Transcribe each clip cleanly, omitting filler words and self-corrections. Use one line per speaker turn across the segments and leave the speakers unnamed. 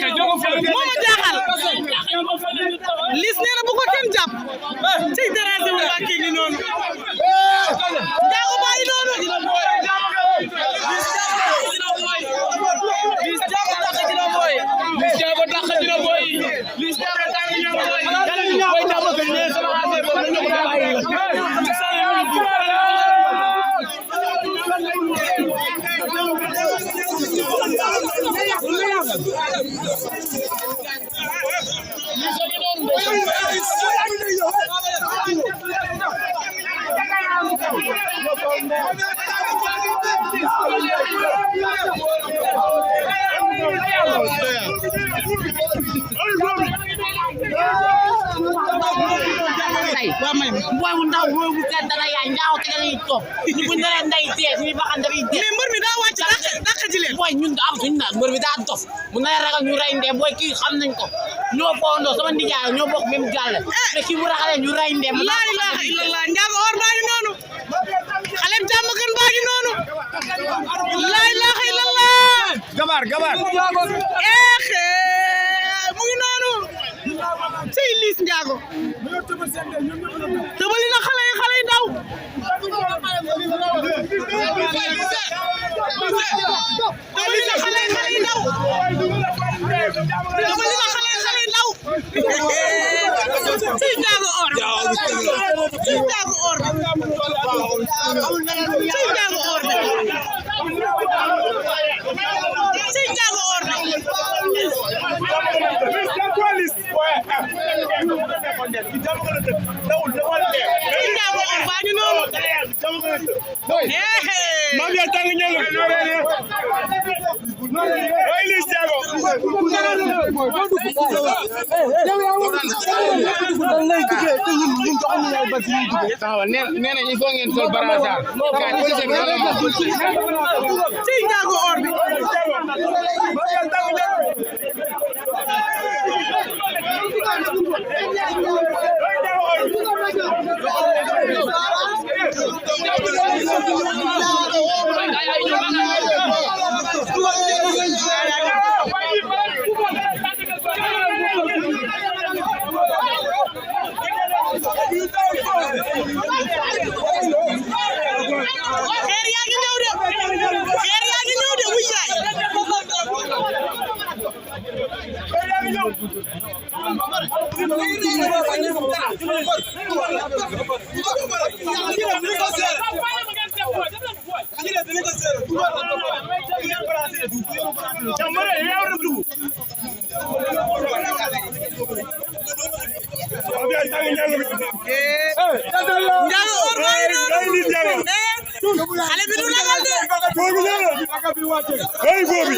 moo ma jaaxal Liss nee na bu ko kenn jàpp ci dérangé wu waa kii ni noonu Ndiago bàyyi noonu Liss Ndiago dàq dina boy Liss Ndiago dàq dina boy Liss Ndiago dàq dina boy boy dama ko ne sama affaire boobu dañu ko bàyyi
Boy ndaw bu kat dara yaay ñaaw te dañuy topp ñu bu ndare nday dee ñu baxan dafay dee
mais mbër mi daa wàcc dàq ji leen
boy ñun am suñu naan mbër bi daa dof mu na ragal ñu rey ndee boy kii xam nañ ko ñoo foondoo sama ndijaay ñoo bokk même galle te kii bu raxalee ñu rey ndee
la ilaha illallah Ndiago or baa ngi noonu xale jàmm gën baa ngi noonu la ilaha illallah
gabar
mu ngi noonu sey Liss Ndiago tëbali na xale yi daw tëbali na xale yi daw sey Ndiago or sey Ndiago or
nee na il faut ngeen sol brassard
sey Ndiago or bi xeer yaa ngi ñëw de wuy yaay xale bi du ragal de
hey boobi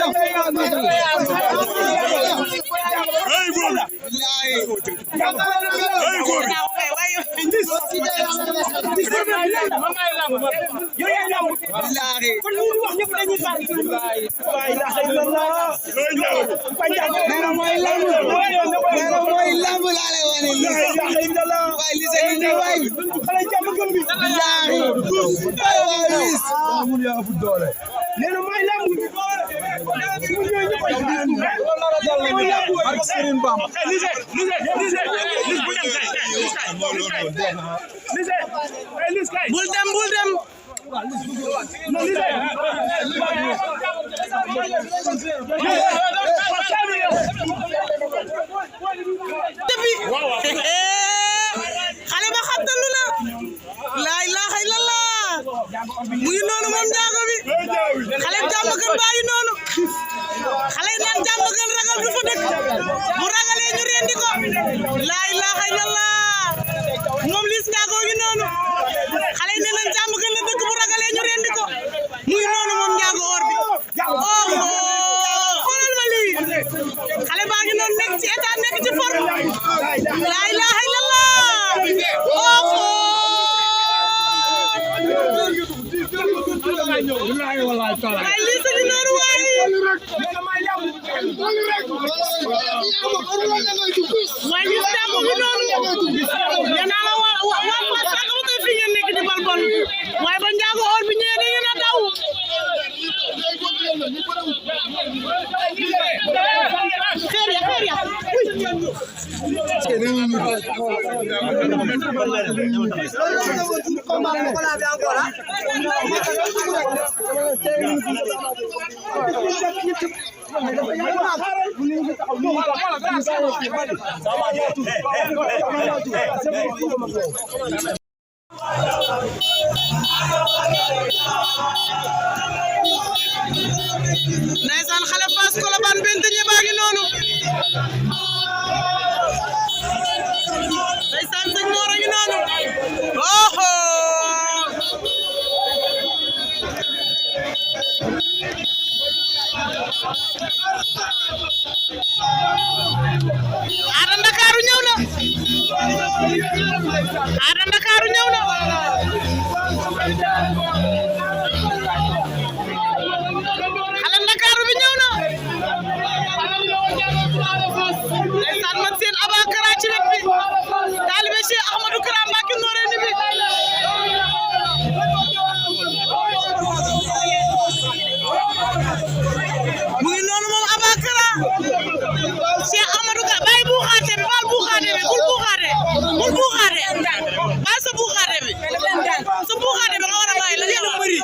bul dem xale ba xabtalu na la ilaha illallah mu ngi noonu moom Ndiago bi xale jàmm gën bàyyi noonu xale naan jàmm gën ragal du fa dëkk bu ragalee ñu rendi ko la ilaha illallah moom Liss Ndiago ngi noonu xale ne leen jàmm gën la dëkk bu ragalee ñu rendi ko mu ngi noonu moom Ndiago or bi xoolal ma lii xale baa ngi noonu nekk ci état nekk ci forme la ilaha illallah ay Liss di noonu waaye Liss Ndiago ngi noonu nee naa la waa Fass sànq ba tey fii ngeen nekk di balbal waaye ba Ndiago or bi ñëwee da ngeen a daw Ndeysaan xale Fass Colobane benn ñe baa ngi noonu ndeysaan sëñ Mor a ngi noonu oho Ada Ndakaaru ñëw na Ada Ndakaaru ñëw na xale Ndakaaru bi ñëw na ndeysaan man seen Abakara ci wet bi taalibe Cheikh Ahmadou Kara Mbacké Noreyni bi mu ngi noonu moom Abakara Cheikh Ahmadou Kara bàyyi buuxaate bi baal buuxaate bi bul buuxaate baal sa buuxaate bi nga war a bàyyi la yéen a bëri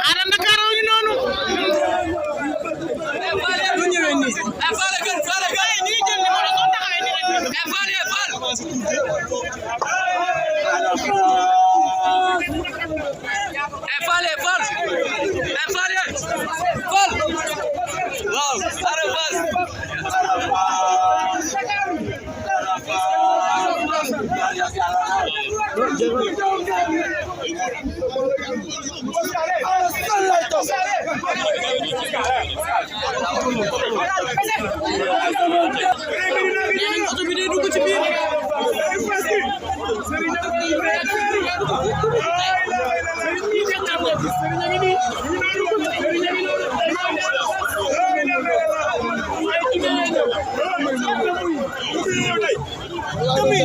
Ada Ndakaaru ngi noonu lu ñëwee nii ni jël numéro soo taxawee ni oto bi day dugg ci biir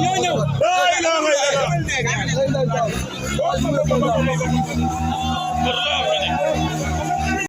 ñoo ñëw